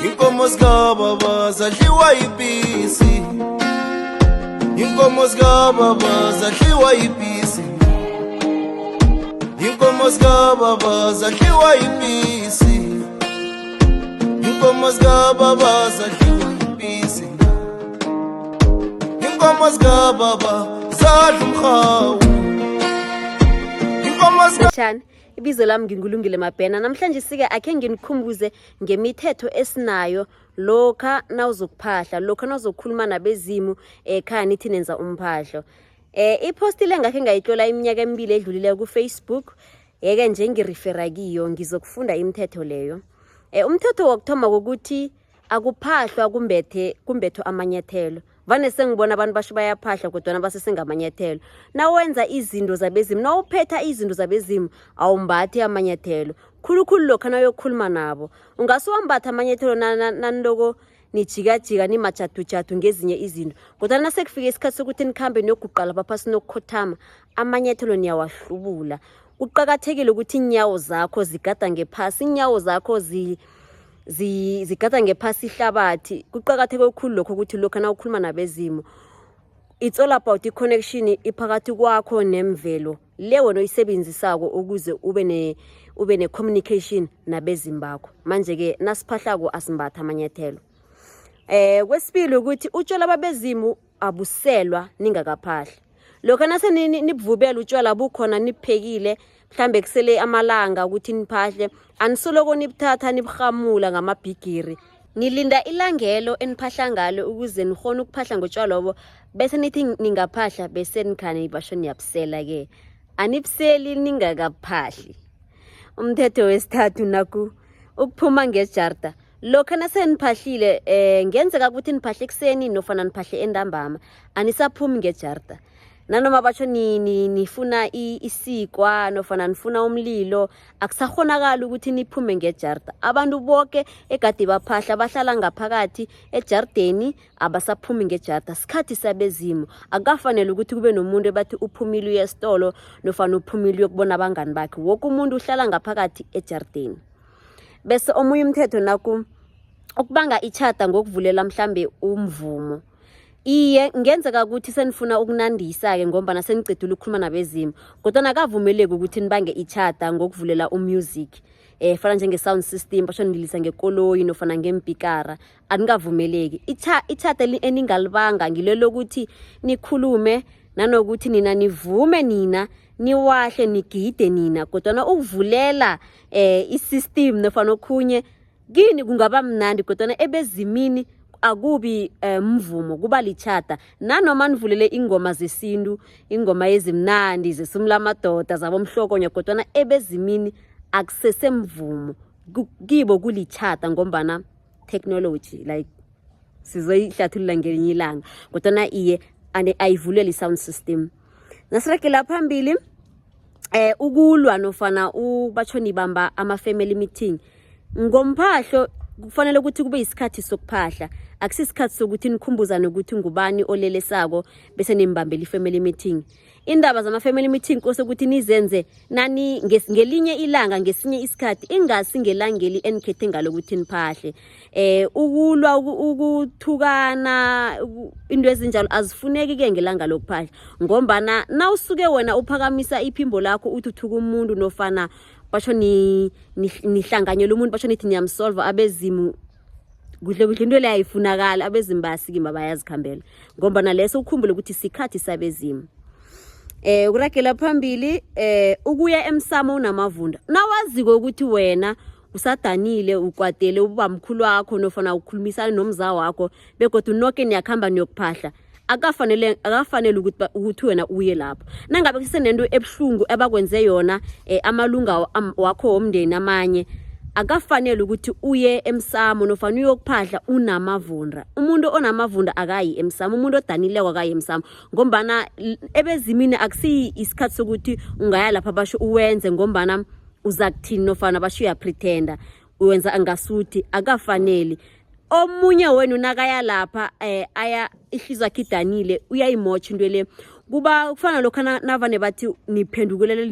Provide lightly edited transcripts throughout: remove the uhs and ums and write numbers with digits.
Inkomo zikababa zadliwa yipisi. Inkomo zikababa zadliwa yipisi. Inkomo zikababa zadliwa yipisi. Inkomo zikababa zadliwa yipisi. Inkomo zikababa zadla umrhawu. Inkomo zika Lotjhani. Ibizo lami nginguLungile Mabhena. Namhlanje sike akhe nginikhumbuze ngemithetho esinayo lokha nawuzokuphahla, lokha nawuzokukhuluma nabezimu ekhaya nithi nenza umphahlo. Iposti le ngakhe ngayitlola iminyaka emibili edlulileko ku-Facebook, yeke nje ngirifera kiyo ngizokufunda imithetho leyo. Umthetho wokuthoma kukuthi akuphahlwa kumbethe kumbethwe amanyathelo. Vane sengibona abantu basho bayaphahla kodwana basesengamanyathelo. Nawenza izinto zabezimu, nawuphetha izinto zabezimu awumbathi amanyathelo. Khulukhulu lokha nawuyokukhuluma nabo. Ungasuwambatha amanyathelo naniloko nijikajika nimajadujadu ngezinye izinto. Kodwana nasekufike isikhathi sokuthi nikhambe niyoguqa lapha phasi nokukhothama, amanyathelo niyawahlubula. Kuqakathekile ukuthi iinyawo zakho zigadange phasi, iinyawo zakho zigadange phasi ihlabathi. Kuqakatheke khulu lokho ukuthi lokha nawukhuluma nabezimu, it's all about i-connection iphakathi kwakho nemvelo le wena oyisebenzisako ukuze ube ne-communication nabezimu bakho. Manje-ke nasiphahlako asimbathi amanyathelo. Kwesibili ukuthi utshwala babezimu abuselwa ningakaphahli. Lokha nase nibuvubela utshwala bukhona nibuphekile, mhlambe kusele amalanga ukuthi niphahle, anisoloko nibuthatha niburhamula ngamabhigiri. Nilinda ilangelo eniphahla ngalo ukuze nikghone ukuphahla ngotshwalobo, bese nithi ningaphahla bese nikhani basho niyabusela-ke. Anibuseli ningakaphahli. Umthetho wesithathu naku ukuphuma ngejarda. Lokha naseniphahlile ngenzeka ukuthi niphahle ekuseni nofana niphahle entambama, anisaphumi ngejarda. Nanoma batjho nifuna isikwa nofana nifuna umlilo, akusakghonakali ukuthi niphume ngejarda. Abantu boke egade baphahla bahlala ngaphakathi ejardeni, abasaphumi ngejarda. Sikhathi sabezimu, akukafaneli ukuthi kube nomuntu ebathi uphumile uye esitolo nofana uphumile uyokubona abangani bakhe. Woke umuntu uhlala ngaphakathi ejardeni. Bese omunye umthetho naku ukubanga itjhada ngokuvulela mhlambe umvumo. Iye, ngenzeka ukuthi senifuna ukunandisa-ke ngombana senicedile ukukhuluma nabezimu, kodwana akavumeleki ukuthi nibange itjhada ngokuvulela umusic. Fana njenge-sound system, basho nililisa ngekoloyi nofana ngeempikara, aningavumeleki. Itjhada eningalibanga ngilo lokuthi nikhulume nanokuthi nina nivume nina niwahle nigide nina, kodwana ukuvulela i-system nofana okhunye kini kungaba mnandi, kodwana ebezimini akubi mvumo, kuba litjhada. Nanoma nivulele ingoma zesintu, ingoma ezimnandi zesumlamadoda zabomhlokonyo, kodwana ebezimini akusesemvumo, kibo kulitjhada ngombana technology like sizoyihlathulula ngelinye ilanga, kodwana iye ayivulele i-sound system. Nasiragela phambili, ukulwa nofana ubatsho nibamba ama-family meeting ngomphahlo, kufanele ukuthi kube isikhathi sokuphahla, akusisikhathi sokuthi nikhumbuzane ukuthi ngubani olelesako bese nimbambela i-family meeting. Indaba zama-family meeting kose ukuthi nizenze nani ngelinye ilanga, ngesinye isikhathi, ingasi ngelangeli enikhethe ngalo ukuthi niphahle. Ukulwa, ukuthukana, into ezinjalo azifuneki-ke ngelanga lokuphahla, ngombana nawusuke wena uphakamisa iphimbo lakho uthi uthuka umuntu nofana basho nihlanganyela umuntu, basho nithi niyamsolva abezimu, kuhle kuhle into leyo ayifunakali. Abezimu bayasikima bayazikhambela, ngombana leso ukhumbule ukuthi sikhathi sabezimu. Ukuragela phambili, ukuya emsamo unamavunda, nawaziko ukuthi wena usadanile, ukwatele ubamkhulu wakho nofana ukhulumisana nomza wakho begodu noke niyakhamba niyokuphahla, akafanele ukuthi wena uye lapho. Nangabe kusenento ebuhlungu abakwenze yona amalunga wakho womndeni amanye, akafanele ukuthi uye emsamo nofana uyokuphahla unamavunda. Umuntu onamavunda akayi emsamo, umuntu odanileko akayi emsamo, ngombana ebezimini akusiyi isikhathi sokuthi ungaya lapha basho uwenze, ngombana uza kuthini nofana basho uyapretenda wenza angasuthi akafaneli. Omunye wenu nakaya lapha aya ihliziyo yakhe idanile, uyayimotsha into le. Kuba kufana lokha navane bathi niphendukelele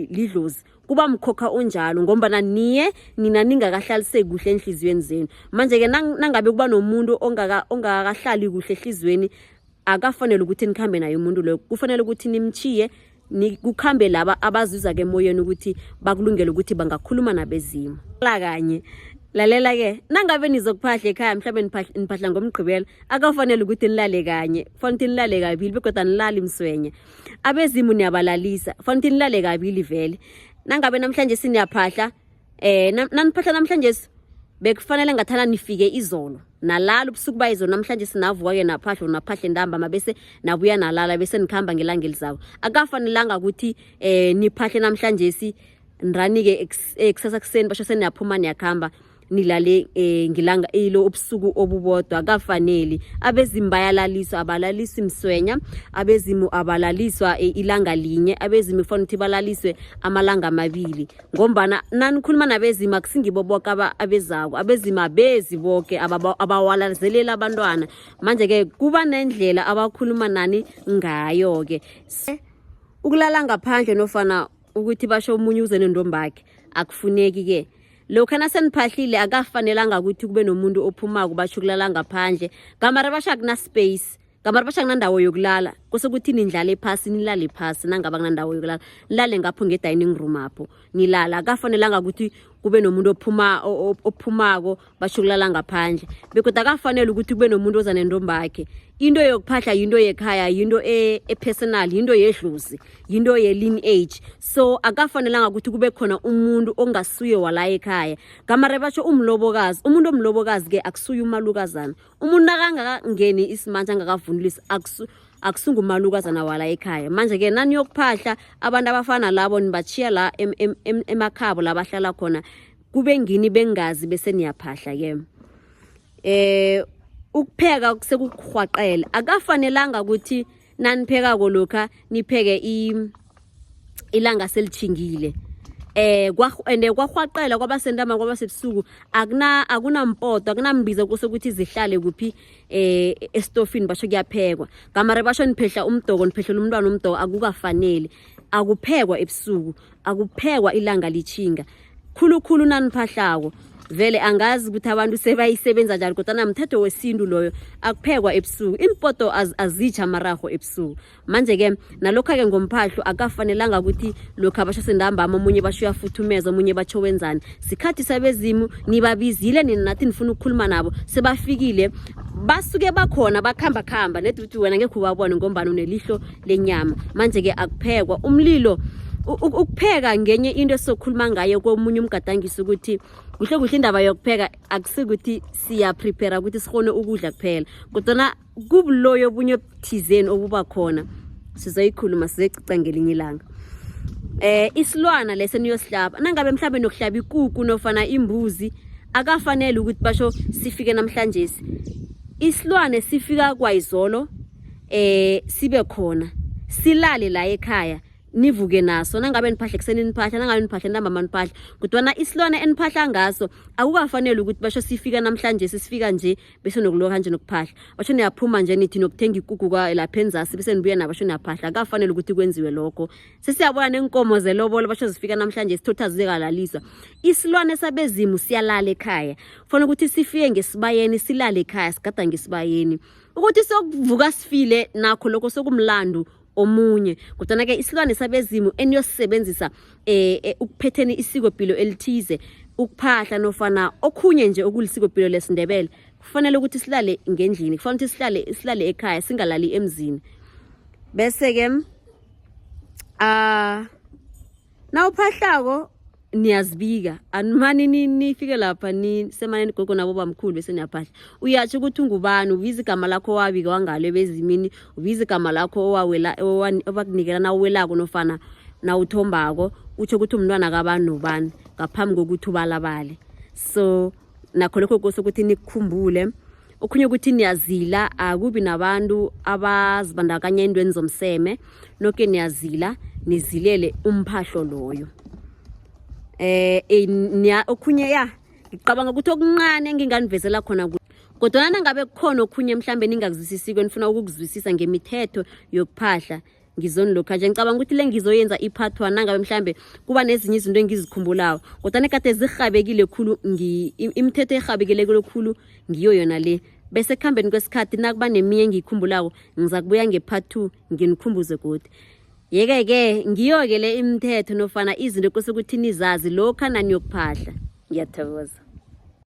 lidlozi, kuba mkhokha onjalo ngombana niye nina ningakahlaliseki kuhle enhliziyweni zenu. Manje-ke nangabe kuba nomuntu ongakahlali kuhle ehliziyweni, akafanele ukuthi nikhambe naye umuntu loyo, kufanele ukuthi nimtjhiye kukhambe laba abazizwa ke emoyeni ukuthi bakulungele ukuthi bangakhuluma nabezimu. La kanye lalela-ke, nangabe nizokuphahla ekhaya, mhlawumbe niphahla ngomgqibelo, akafanele ukuthi nilale kanye, kufanele ukuthi nilale kabili, begodu anilali mswenya. Abezimu niyabalalisa, kufanele ukuthi nilale kabili vele. Nangabe namhlanje siniyaphahla, naniphahla namhlanje bekufanele ngathana nifike izolo, nalala ubusuku bayizolo. Namhlanje sinavuka-ke naphahla, naphahla entambama, bese nabuya nalala, bese nikhamba ngelanga elizako. Akafanelanga ukuthi niphahle namhlanje si nrani-ke kusasa kuseni basho seniyaphuma niyakhamba, nilale ngilanga ilo ubusuku obubodwa. Akafaneli. Abezimu bayalaliswa, abalaliswi mswenya. Abezimu abalaliswa ilanga linye, abezimu kufanele ukuthi balaliswe amalanga amabili, ngombana nanikhuluma nabezimu akusingibo boke abezako. Abezimu abezi boke, abawalazeleli abantwana. Manje-ke kuba nendlela abakhuluma nani ngayo-ke. Ukulala ngaphandle nofana ukuthi basho omunye uze nentombakhe akufuneki-ke. Lokha naseniphahlile akafanelanga ukuthi kube nomuntu ophumako basho ukulala ngaphandle, gamara basho akuna-space, gamara basho akunandawo yokulala. Kuse ukuthi nindlale phasi, nilale phasi. Nangaba kunandawo yokulala, nilale ngapho nge-dining room apho nilala. Akafanelanga ukuthi kube nomuntu ophumako basho ukulala ngaphandle, begodu akafanele ukuthi kube nomuntu oza nentombakhe. Into yokuphahla yinto yekhaya, yinto e-personal, yinto yedlozi, yinto ye-lineage, so akafanelanga ukuthi kube khona umuntu ongasuye wala ekhaya. Gamare basho umlobokazi, umuntu omlobokazi-ke akusuye umalukazana. Umuntu nakangakangeni isimanje angakavunulisi akusungumalukazana wala ekhaya. Manje-ke naniyokuphahla, abantu abafana labo nibachiya la emakhabo la bahlala khona, kube ngini bengazi, bese niyaphahla-ke. Ukupheka sekukuhwaqele, akafanelanga ukuthi naniphekako lokha nipheke ilanga selitjhingile, ende kwahwaqela, kwaba sentama, kwaba sebusuku, akunampoto, akunambiza kuse ukuthi zihlale kuphi estofini. Basho kuyaphekwa, gamare basho niphehla umdoko, niphehlela umntwana umdoko, akukafaneli. Akuphekwa ebusuku, akuphekwa ilanga litjhinga, khulukhulu naniphahlako. Vele angazi ukuthi abantu sebayisebenza njani, kodwana mthetho wesintu loyo, akuphekwa ebusuku, iimpoto azitsha amarago ebusuku. Manje-ke nalokho-ke ngomphahlo akafanelanga ukuthi lokhu abasho sentambama omunye basho uyafuthumeza, omunye batsho wenzani. Sikhathi sabezimu, nibabizile nina, nathi nifuna ukukhuluma nabo, sebafikile, basuke bakhona bakhamba khamba nedi ukuthi wena ngekhe ubabone ngombana unelihlo lenyama. Manje-ke akuphekwa umlilo. Ukupheka ngenye into esizokhuluma ngayo komunye umgadangiso, ukuthi kuhle kuhle indaba yokupheka akusikuthi siyaprepare ukuthi sikhone ukudla kuphela, kodwana kubuloyo obunye obuthizeni obuba khona. Sizoyikhuluma, sizoyicoca ngelinye ilanga. Isilwana leso niyosihlaba, nangabe mhlawumbe nokuhlaba ikuku nofana imbuzi, akafanele ukuthi basho sifike namhlanje. Isilwane sifika kwayizolo, sibe khona, silale la ekhaya, nivuke naso. Nangabe niphahle kuseni niphahla, nangabe niphahla ntambama niphahla, kodwana isilwane eniphahla ngaso akukafanele ukuthi basho sifika namhlanje, sisifika nje bese nokuloka nje nokuphahla. Basho niyaphuma nje nithi nokuthenga ikuku lapha enzasi, bese nibuya nabo basho niyaphahla. Akukafanele ukuthi kwenziwe lokho. Sesiyabona neenkomo zelobolo basho zifika namhlanje, sithotha zikalaliswa. Isilwane sabezimu siyalala ekhaya, kufanele ukuthi sifike ngesibayeni, silale ekhaya, sigada ngesibayeni. Ukuthi sokuvuka sifile nakho lokho sokumlando omunye, kodwana-ke isilwane sabezimu eniyosisebenzisa ukuphetheni isikopilo elithize, ukuphahla nofana okhunye nje okulisikopilo lesiNdebele, kufanele ukuthi silale ngendlini, kufanele ukuthi silale ekhaya, singalali emzini. Bese-ke nawuphahlako niyazibika, animani nifike lapha nisemane nigogo nabo bamkhulu bese niyaphahla. Uyatsho ukuthi ungubani, ubiza igama lakho owabika wangalo ebezimini, ubiza igama lakho owawela obakunikela nawuwelako nofana nawuthombako, utsho ukuthi umntwana kabani nobani ngaphambi kokuthi ubalabale. So nakho lokho kose ukuthi nikukhumbule. Okhunye ukuthi niyazila, akubi nabantu abazibandakanya entweni zomseme, noke niyazila, nizilele umphahlo loyo. Okhunye ya ngicabanga ukuthi okuncane enginganivezela khona, kodwana nangabe kukhona okhunye mhlambe ningakuzwisisiko, nifuna ukukuzwisisa ngemithetho yokuphahla. Ngizonilokha nje ngicabanga ukuthi le ngizoyenza i-part 1 nangabe mhlambe kuba nezinye izinto engizikhumbulayo, kodwana kade zirhabekile khulu, imithetho erhabekileko khulu ngiyo yona le. Bese ekuhambeni kwesikhathi nakuba neminye engiyikhumbulako ngizakubuya nge-part 2 nginikhumbuze godi. Yeke-ke ngiyo-ke le imithetho nofana izinto kose ukuthi nizazi lokha naniyokuphahla. Ngiyathokoza.